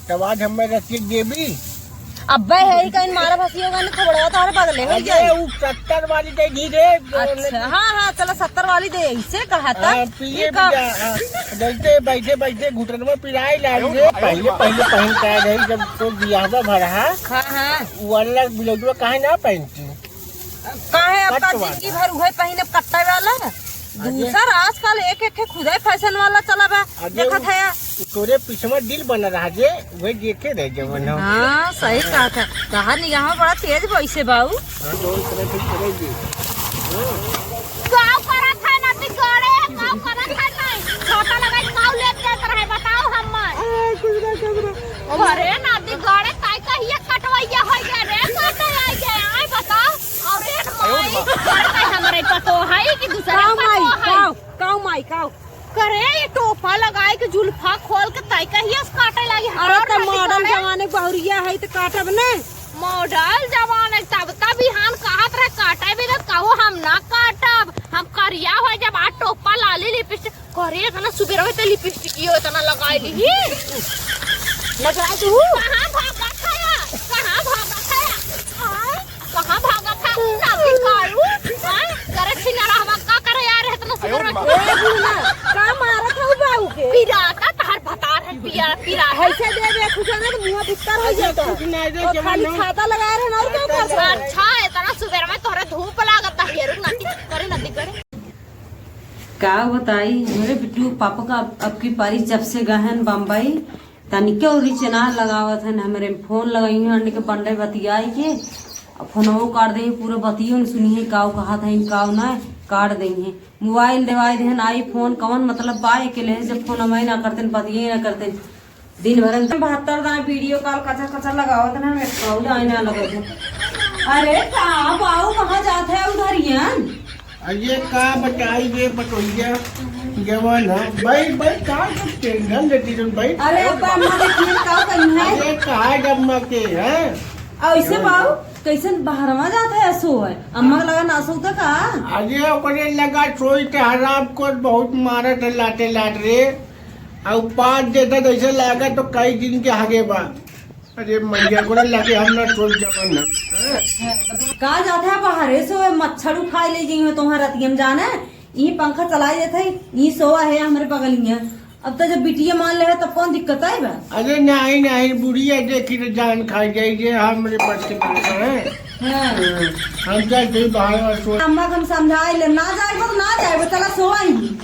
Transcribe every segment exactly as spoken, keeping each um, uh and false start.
तब आज हमें रसिक देवी। अब्बे है ही कहीं मारा फंसी होगा ना, थोबड़वा तोहरे बगले हो अरे, जाए। उ सत्तर वाली दे दी रे। अच्छा, हाँ, हाँ, चलो सत्तर वाली दे, इसे कहा था। हाँ, पिए ये भी का जा, हाँ, जैसे बैठे, बैठे घुटनवा पिराए लाग रे। पहले, पहले पहन के आ रही, जब तो बियाहवा भरा। हाँ, हाँ। वो वाला ब्लाउजवा काहे ना पहनती? काहे अब का कट वाला। जिंदगी भर उहे पहिने कट्टा वाला? अरे। दूसर आजकल एक एक के खुदे फैशन वाला चला बा। अरे देखत वो है। तोरे पिछवा दिल बना रहा जे, वही देखे रह जवन हो। हाँ, सही कहा था। कहा निगाह बड़ा तेज वैसे बाऊ। हाँ, तो इस तरह से करेगी। हाँ। काव करत है ना बिगड़े, काव करत है नहीं। छोटा लगा काव लेत जात रहे, बताओ हम्मर। आ, कुछ ना, कुछ ना। अरे ना बिगड़े, ताई कहिए कटवैया हो गया रे, काटे आई गया, आई बताओ। अरे माई, अरे हमारे पतो है कि दूसरे काव पतो माई, है। काव, काव माई, काव। करे ये टोपा लगाए के जुल्फा खोल के ताई कहिए से काटे लागी। अरे हमार तो तो मॉडर्न बिगड़े। जमाने बहुरिया है तो काटब ने। मॉडल जवान है, तब तब बिहान कहत रहे, "काटे बिगत कहू हम ना काटब, हम करिया हो जब आ टोपा लाली लिपस्टिक।" करे इतना सुबेर में तो लिपस्टिक यो इतना लगाई ली। लगाई तू। कहाँ भागत है? कहाँ भागत है? आय, कहाँ भागत है? ना बिकारू। आय, करे छिना रहवा का करे यार इतना सुबेर में? ए, बुढ़ना, का मारत हऊ बाऊ के? पिराता तहर भतार है, पिया, पिरा। ऐसे दे दे, कुछ ना तो मुंह बिस्तर हो जाता। कुछ ना दे, और खाली जवान छाता लगा रहे ना, और क्या करता है? अच्छा, इतना सुबेर में तोहरे धूप लागत है, ये रुक ना, करे ना, करे। का बताई, हमरे बिट्टू पापा का अब, अब की पारी जब से गए हैं बम्बई, तनिके उरी चेनार लगावत हैं, हमरे फोन लगाई हैं, अन्य के बंडे बतियाई के, अब फोनवो काट दे, पूरा बतियो न सुनी है, काव कहा था, काव ना काट दे हैं। मोबाइल देवाई देहन, आईफोन, कवन मतलब बा एके लेहे से फोन हमारे ना करते, बतिये ना करते। दिन भर अंदर बहत्तर दाएं वीडियो कॉल कचर कचर लगावत ना, हमें कहू जाए ना लगत है। अरे का बाऊ कहाँ जात है उधरियन? अरे का बताई रे बटोहिया, जवान है। भाई, भाई, का सब टेंशन लेती तुम भाई? अरे अब्बा अम्मा के फिर का कही है? अरे कहा जब माँ के है? ऐसे बाऊ कैसन बहरवा जात है असो है? अम्मा के लगा ना असो तो का? अरे ओकरे लगा सोई ते हराम को बहुत मारत है लाते लात रे। अउ पाँच देता जैसे लागा तो कई दिन के आगे बा। अरे मैया को लगे हम ना सोच जवन ना। हाँ? का जात है बाहरे से ओए मच्छर उखाए ले गई हो तोहार रतियम जाने। ई पंखा चलाई देत है, ई सोवा है हमरे बगलिया। अब तो जब बिटिया मान ले है तब कौन दिक्कत आई बा? अरे नहीं, नहीं, बुढ़िया देखी तो जान खा जाई जे हमरे बस के बात है। हाँ। हम चल तू बाहर और सो। अम्मा के हम समझाई ले, ना जाए तो ना जाए, चला सोवा ही।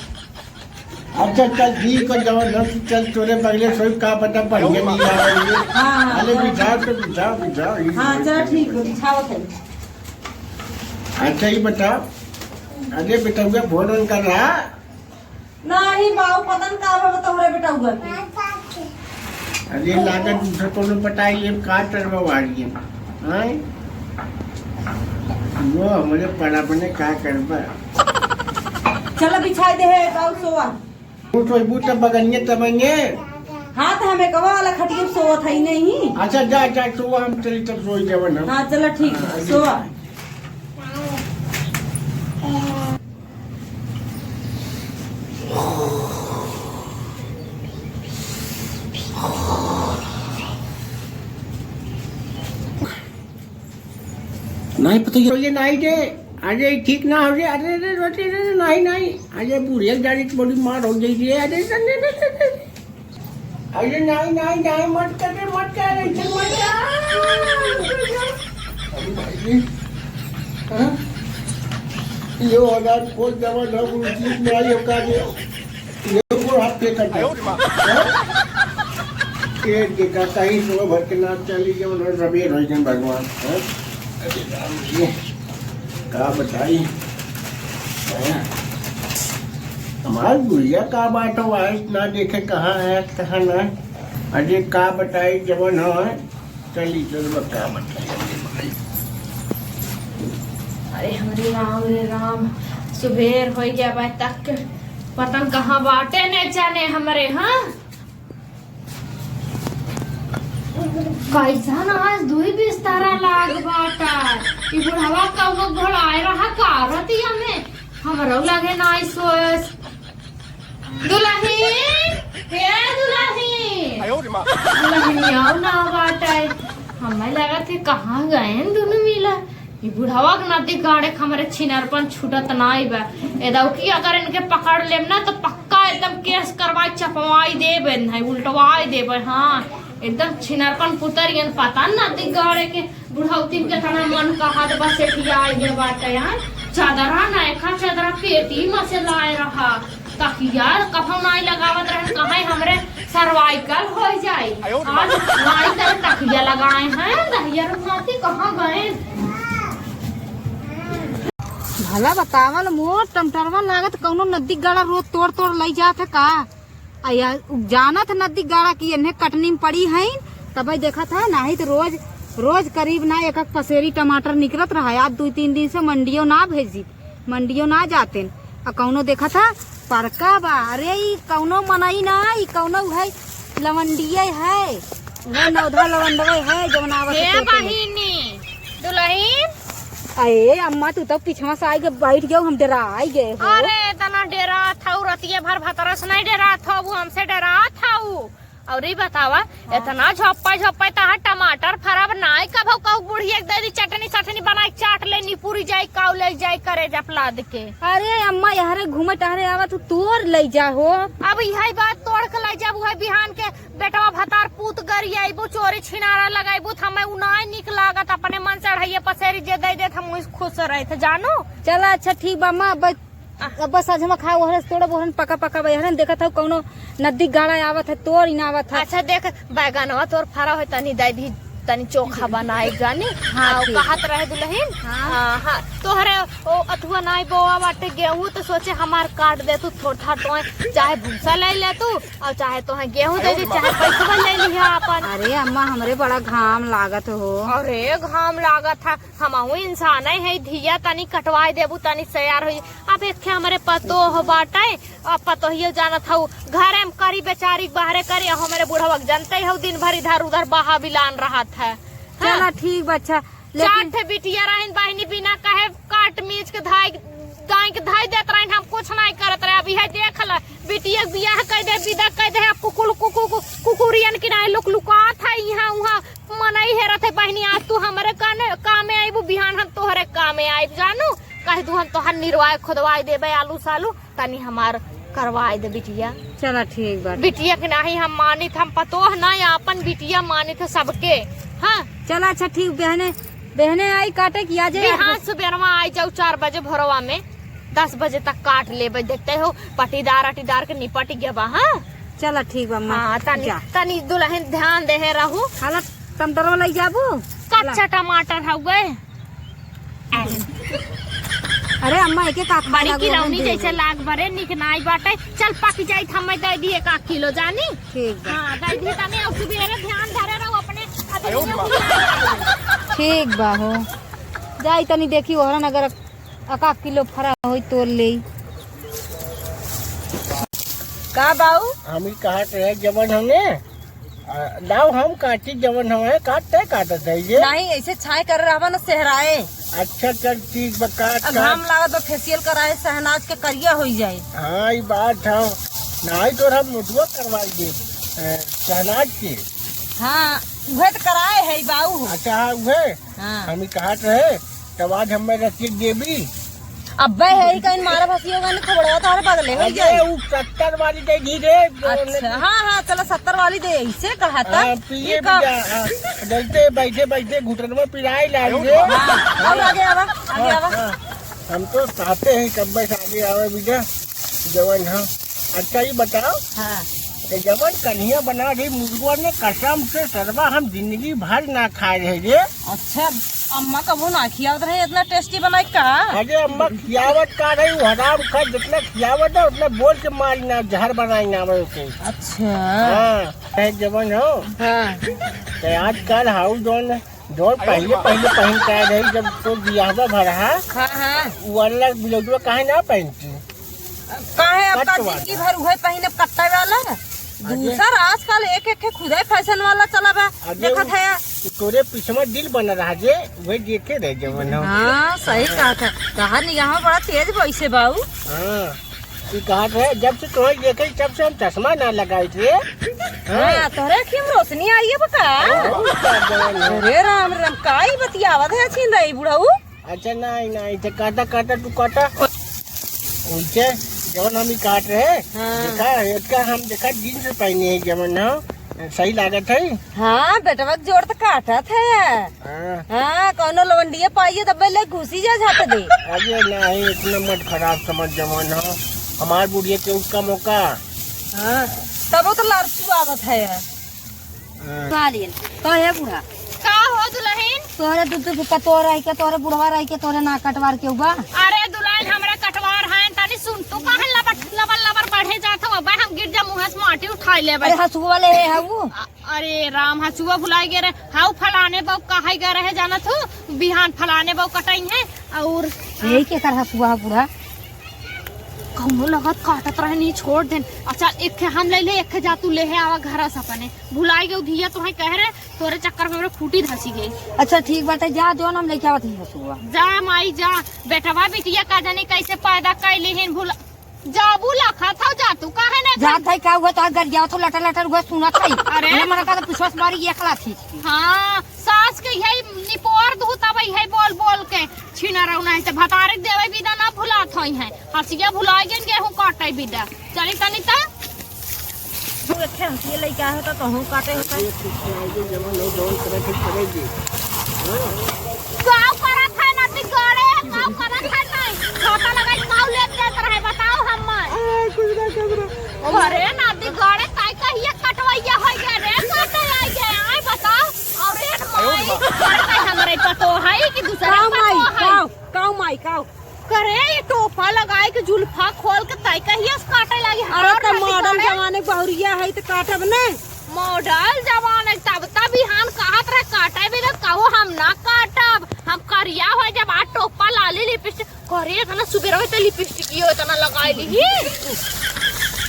अच्छा, चल, ठीक है, जवन हम चल, तोरे बगले सोई, का पता, बढ़िया नहीं आ रही है। हाँ, हाँ, अरे, हाँ। बिछाओ तो, बिछाओ, बिछाओ, ये हाँ, चलो, ठीक है, बिछाओ फिर। अच्छा, ये बता, अरे, बेटउआ फोन वोन कर रहा? नहीं, बाऊ, पता न का भवा तोहरे बेटउआ के। अरे, लागत दूसर कोनो पटाई लेब, का टरवा वाली है, हैं? वो हमरे पड़ा बने का करबा? चलो बिछाई दे है, बाऊ सोवा। तू सोइबू तब बगनिया तबंगे। हाँ, तो हमें कवा वाला खटिया सोवत है नहीं। अच्छा, जा, जा, सोवा, हम चली तब सोई जावन हम। हाँ, चलो ठीक है, हाँ, सोवा। नहीं पता ये। तो ये नहीं दे, अरे ठीक ना हो रे, अरे, अरे, अरे, अरे, नहीं, नहीं, अरे बुढ़िया गाड़ी की बड़ी मार हो गई रे, अरे, अरे, अरे, अरे, अरे। अरे नहीं, नहीं, नहीं, मत कर रे, मत कर, ऐसे मत कर। अरे भाई रे। हाँ? यो हजार को जमा ना, वो चीज में आई हो का दे। ये को हाथ पे कर दे। हाँ? ये देखा, कहीं सुबह भर के नाच चली गई, उन्होंने रबे रोई जन भगवान। हाँ? अरे राम जी, का बताई? हाँ? हमार गुड़िया का बात हो, आज ना देखे कहाँ है, कहाँ ना। अरे का बताई, जवन हो, चली, चल, बता, बता, जल्दी बताई। अरे हमरे राम रे राम, सुबेर होइ गया बा, तक पता न कहाँ बाटे ने जाने हमरे, हाँ? कैसन आज दुई बिस्तारा लाग बाटा। ई बुढ़वा कौनो घोड़ाए रहा का रतिया में, हमरो लगे नाई सोएस। दुलहिन, हे दुलहिन, दुलहिनियाउ ना बाटे। हमें लगत है कहाँ गएन दुनू मिला। ई बुढ़वा के नदी गाड़े के हमरे छिनरपन छूटत नाई बा। ए दौकी अगर इनके पकड़ लेब ना तो पक्का एकदम केस करवाई चपवाई देबे, नहीं उल्टवाई देबे। हाँ, एकदम छिनरपन पुतरियन पता नदी गाड़े के। बुढ़ौती के तना मन कहत बा सेठियाई गए बाटे। हाँ, चादरा नयका चादरा पेटी में से लाए रहा। तकिया कभो नाई लगावत रहन, कहे हमरे सर्वाइकल हो जाई। आज नाई तर तकिया लगाए हैं, दहिया रुमाती कहाँ गए? भला बतावल मोर टमटरवा लागत कौनो नदी गाड़ा रोज तोड़ तोड़ लई जात है का? आ या जानत है नदी गाड़ा की एन्हे कटनी में पड़ी हैं, तबे देखत है, नाही तो रोज, रोज करीब ना एक एक पसेरी टमाटर निकलत रहा है। आज दू तीन दिन से मंडियो ना भेजी। मंडियो ना जातेन। आ कौनो देखत ह, परका बा। अरे, ई कौनो मनई ना, ई कौनो उहै लवंडिये है। उहै नौधा लवंडवे है, जौन आवत हे है तोते में। बहिनी, दुलहिन। अरे, अम्मा, तू तो पिछवा से आइके बैठ गयो, हम डेराइ गए हो। अरे, एतना डेरात हऊ, रतिये भर भतरा से नहीं डेरात हऊ, हमसे डेरात हऊ। अउर ई बतावा, हाँ। एतना झोप्पा झोप्पा तहार टमाटर फरब नाई, कभो कहू बुढ़िया के दे दी चटनी सटनी बनाई, चाट ले, निपुरी जाई, काऊ ले जाई, करेजा प लाद के। अरे अम्मा, यहरे घूमे टहरे आवा, तू तोड़ ले जा हो। अब इहै बात तोड़ के ले जाब, उहै बिहान के बेटवा भतार पूत गरियाइबू, चोरी छिनारा लगाइबू, त हमें उ नाई निक लागत, अपने मन चढ़ैया पसेरी जे दे देत, हम उस खुश रहत, जानू। चला अच्छा ठीक बा अम्मा, अब आ। अब बस आज हम खा ओहरे से तोड़ब, ओहरन पका पका बा, एहरन देखत हऊ कौनो नदी गाड़ा आवत है, तोड़ ही ना आवत है। अच्छा देख, बैगनवा तोर फरा है, तनी दे दी, तनी चोखा बनाए जानी। हाँ, आ, ठीक। कहत रहे दुलहिन, हाँ। आ, हाँ, तोहरे ओ अथुआ नाई बोआ बाटे गेहूं, तो सोचे हमार काट दे तू थोड़ा थोड़ा, चाहे भूसा ले ले तू, अउर चाहे तोहे गेहूं दे दी, चाहे पैसवा ले लिहा आपन। अरे अम्मा, हमरे बड़ा घाम लागत हो। अरे घाम लागत है, हमहू इंसाने है, धिया तनी कटवाए देबू, तनी सयार होई। अब एक ठे हमरे पतोह बाटे, अब पतोहियो जानत हऊ, घरे में करी बेचारी, बाहरे करी, अब हमरे बुढ़वा के जानते हऊ, दिन भर इधर उधर बहा बिलान रहत है। हाँ। चला ठीक बा, अच्छा, लेकिन चार ठे बिटिया रहन बहिनी, बिना कहे काट मीच के धाई, दाई के धाई देत रहन, हम कुछ नहीं करत रहे। अब इहे देख ल, बिटिया के बियाह कइ दे, विदा कइ दे, अब कुकुल, कुकु-, कु-, कुकुरियन की नाई लुक लुकात है, इहाँ उहाँ मनई हेरत है बहिनी, आज तू हमरे काने, कामे आइबू, बिहान हम तोहरे कामे आइब, जानू, कह दू हम तोहर निरवाए खोदवाए देबे आलू सालू, तनी हमार करवाए दे बिटिया। चला ठीक बा। बिटिया के नाही हम मानित, हम पतोह ना, आपन बिटिया मानित है सबके। हाँ। चला अच्छा ठीक, बहने, बहने आई काटे कि आ जाए बिहान सुबेरवा आई जाऊ चार बजे भोरवा में, दस बजे तक काट लेबे, देखते हो पटीदार अटीदार के निपट गया बा। हाँ। चला ठीक बा अम्मा, हाँ, तनी, जा। तनी दुलहिन ध्यान देहे रहू। हालत टमाटरवा लई जाबू? कच्चा टमाटर हउए। अरे अम्मा, एके का खा बड़ी लागो, किलौनी जैसे लाग बरे, निक नाई बाटे। चल पक जाई, हमें दे दी एक आध किलो जानी। ठीक बा। हाँ, दे दी तनी, अउर सुबेरे ध्यान धरे रहू अपने। ठीक बा हो, जाई तनी देखी ओहरन अगर अका किलो फरा होई तोड़ लेई। का बाऊ? हम ई कहत रहे जवन हने, आ, लाओ हम काटी जवन हमें काटते काटत है ये। नहीं, ऐसे छाए कर रहबा न सेहराए। अच्छा चल ठीक बा, काट, अब काट। घाम लागत बा, फेशियल कराए शहनाज के करिया होई जाए। हाँ, ई बात है। नहीं तो हम मुदुआ करवाई दे, ए, शहनाज के। हाँ, उहे तो कराए है बाऊ। अच्छा, हाँ, उहे। हाँ। हम ही कहत रहे, तब आज हमें रसीद देबी। अब्बे है ही कहीं मारा फंसी होगा, नहीं खबड़वा तारे बगले हो अरे, जाए। उ सत्तर वाली दे दी रे। अच्छा, हाँ, हाँ, चलो सत्तर वाली दे, इसे कहा था। हाँ, पिए ये भी का जा, हाँ, जलते बैठे, बैठे घुटनवा पिराए लाग रे। हाँ, अब आगे आवा, आगे हाँ, आवा। हाँ। हम तो चाहते हैं कब से आगे आवे बेटा, जवन हम। अच्छा, ये बताओ, हाँ। ये जवन कन्हिया बना रही मुर्गवा ने, कसम से सरवा हम जिंदगी भर ना खाए रहे रे। अच्छा, अम्मा कबो ना खियावत रहे इतना टेस्टी बनाई का? अरे अम्मा खियावत का रही, वो हराम खा जितना खियावत है उतना बोल के मारी ना, जहर बनाई ना आवे उसे। अच्छा। हाँ, है जवन हो। हाँ। तो आजकल हाउ जौन जो पहले, पहले पहन के आए रही, जब तो बियाहवा भर हा, हाँ, हाँ। वो वाला ब्लाउजवा काहे ना पहनती? काहे अब कट का वाला। जिंदगी भर उहे पहिने कट्टा वाला? अरे। दूसर आजकल एक, एक के खुदे फैशन वाला चला बा। अरे देखत वो है। तोरे पिछवा दिल बना रहा जे, वही देखे रहे जवन हो। हाँ, सही कहा था। कहा नहीं, यहाँ बड़ा तेज वैसे बाऊ। हाँ। ई कहत है, जब से तोहई देखे, तब से हम चश्मा ना लगाई थे। हाँ, तोहरे अँखिया में रोशनी आ रही है बका? हाँ, बहुत ज्यादा है। अरे राम राम, काई बतियावत है छिनरई बुढ़ऊ? अच्छा, नहीं, नहीं, तो काटा, काटा, तू काटा। उनसे जवन हम ही काट रहे, हाँ। देखा, इसका हम देखा जींस पहने हैं जवन, हाँ, सही लागत है। हाँ, बेटवा के जोड़ तो काटत है। हाँ। हाँ, कौनो लवंडिया पाइए तब ले घुसी जा झट दे। अरे नहीं, इतना मत खराब समझ जवन, हाँ, हमार बुढ़िया के उसका मौका। हाँ, तब वो तो लड़सू आवत है। हाँ। सालिन, तो हे बूढ़ा। का हो दुलहिन? तोहरे दू दू पतोह रहि के, तोहरे बुढ़वा रहि के, तोहरे ना कटवार के बा? अरे दुलहिन, हमरा कटवार है, तनी सुन, तू काहे लबर, लबर, लबर बढ़े जात हो? अबे हम गिर जा, मुँह से माटी उठाई लेबे। अरे हसुआ वाले है, है वो? अ-, अरे राम, हसुआ भुलाई गए रहे। हाउ फलाने बाबू कहाँ गए रहे जाना थू? बिहान फलाने बाबू कटाई है और यही के कर हसुआ है बूढ़ा? कौनो लगत काटत रहे, नहीं छोड़ देन। अच्छा, एक खे हम ले ले, एक खे जा तू ले है आवा घर से अपने। भुलाई गयो धिया, तोहे कह रहे, तोरे चक्कर में हमरे खूटी धसी गई। अच्छा, ठीक बात है, जा, जो हम लेके आवत ही हसुआ। जा माई जा, बेटवा बिटिया का जाने कैसे पैदा कैले हैं, भुला, जाबू लखा था, जा तू, काहे ना जात है, का हुआ, तो गरिया तो लटर लटर हुआ, सुनत है। अरे। ये मन का तो पुछवस बारी एक लाठी। हाँ, सास के यही निपोर दू तब यही बोल बोल के छीना रहू, नहीं तो भतारे के देवे बिदा ना भुलात होई है। हसिया भुला गए, गेहूं काटे बिदा। चली तनी त। तू एक हसिया लइका है तो तोहूं काटे होता है। ये कुछ नहीं, ये जमा लोग जौन करे थे, करे जी। हाँ। गाँव करत है ना, ती गड़े है, गाँव करत है नहीं। खाता लगाई, गाँव लेत जात रहे, बताओ हम। आ, कुछ ना कर रहा। अरे नाती गड़े, ताई कहिए कटवैया होइ गए रे, काटे आई गए, आय बताओ। अरे माई, अरे ताई हमरे पतो है कि दूसरे काऊ माई, पतो है। काऊ, काऊ माई, काऊ। करे ये टोपा लगाए के जुल्फा खोल के ताई कहिए से काटे लागी। अरे हमार तो नाती मॉडर्न गड़े। जमाने बहुरिया है तो काटब ने। मॉडल जमाने तब तब बिहान कहत रहे काटे भी तो कहो हम ना काटब, हम करिया हो जब आ टोपा लाली लिपस्टिक करे इतना सुबेरवे ते लिपस्टिक यो इतना लगाई ली।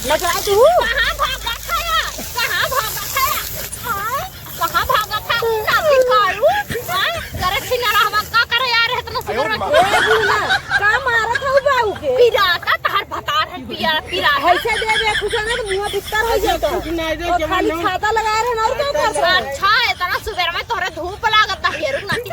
लगा दू। कहाँ भागा खाया? कहाँ भागा खाया? हाँ? कहाँ भागा खा? नाती कारू? हाँ? करे छिना रहवा का करे यार इतना सुबेरवे? ए बुढ़ा, का मारत हऊ बाऊ के? पिराता तहर भतार है पिया पिरा। ऐसे दे दे कुछ ना तो मुंह भीतर हो जाता। कुछ नहीं दे और जमा खाली लोग छाता लगा रहे ना और क्या कर रहे? अच्छा इतना सुबेरवे तोहरे धूप लागत है, रुक ना।